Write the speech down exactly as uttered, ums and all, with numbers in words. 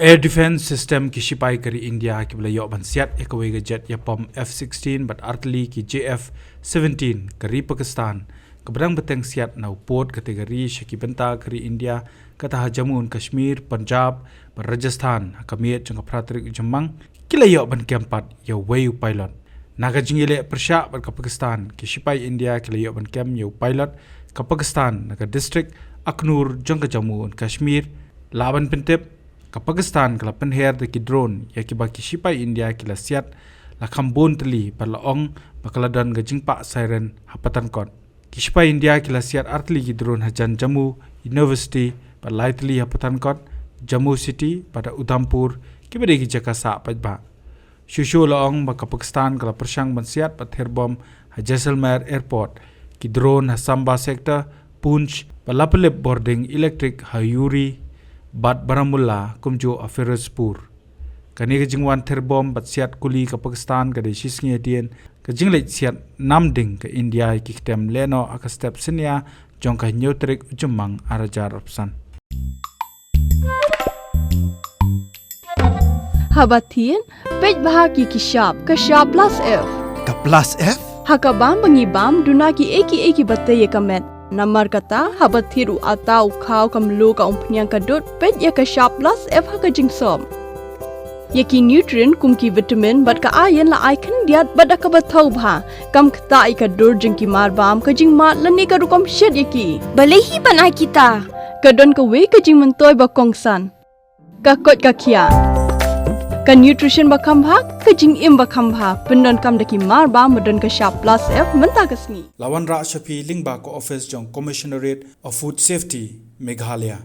Air Defense System, ki shipai ka ri India kiba la ïoh ban siat ïa kawei ka jet ïapom F sixteen bad artylli ki J F seventeen ka ri Pakistan, kaba dang bteng siat na u pud kata ka ri sha ki bynta ka ri India, kata ha Jammu and Kashmir, Punjab bad Rajasthan, ha ka miet jong ka phra tarik u Jymmang, ki la ïoh ban kem pat ïa uwei u pilot. Na ka jingïaleh pyrshah bad ka Pakistan, ki shipai India ki la ïoh ban kem ïa u pilot ka Pakistan na ka district Akhnoor jong ka Jammu and Kashmir. Lah ban pyntip, ka Pakistan ka la pynher da ki drone ïa kiba ki shipai India ki la siat la kham bun tylli bad la ong ba ka la don ka jingpah siren ha Pathankot. Ki shipai India ki la siat artylli ki drone hajan Jammu University bad lai tylli ha Pathankot, Jammu City bad ha Udhampur, kiba dei ki jaka sah paidbah. Shuh shuh la ong ba ka Pakistan ka la pyrshang ban siat bad thir bom ha Jaisalmer Airport, ki drone ha Samba Sector, Poonch, bad la pynlip bording elektrik ha Uri bad Baramulla, kumjuh ha Firozpur. Kane ka jingwan thir bom bad siat kuli ka Pakistan ka dei shisngi hadien ka jingleit siat namding ka India ïa ki kyntem lehnoh ha ka step synnia jong ka hynñiew tarik u Jymmang ar hajar arphew san. Haba thied, peit bha ki ki shap, ka shap plus F. Ka plus F? Ha ka bam ba ngi bam, duna ki ei ki ei kiba tei ïa ka met. Namar kata, haba thied u atta, u khaw, ka mluh, ka umphniang, ka dud, peit ïa ka shap plus F ha ka jingsop. Ïa ki nutrient kum ki vitamin bad ka iron la ai khyndiat bad da kaba thaw bha. Kam ktah ïa ka dur jong ki mar bam, ka jingmad lane ka rukom shet ïa ki. Balei hi ban ai kita? Ka don kawei ka jingmyntoi ba kongsan. Ka koit ka khiah. Ka nutrition ba kham bha, ka jingim ba kham bha. Pyndonkam da ki mar bam ba don ka shap plus F mynta ka sngi. La wanrah sha phi lyngba ka office jong Commissionerate of Food Safety, Meghalaya.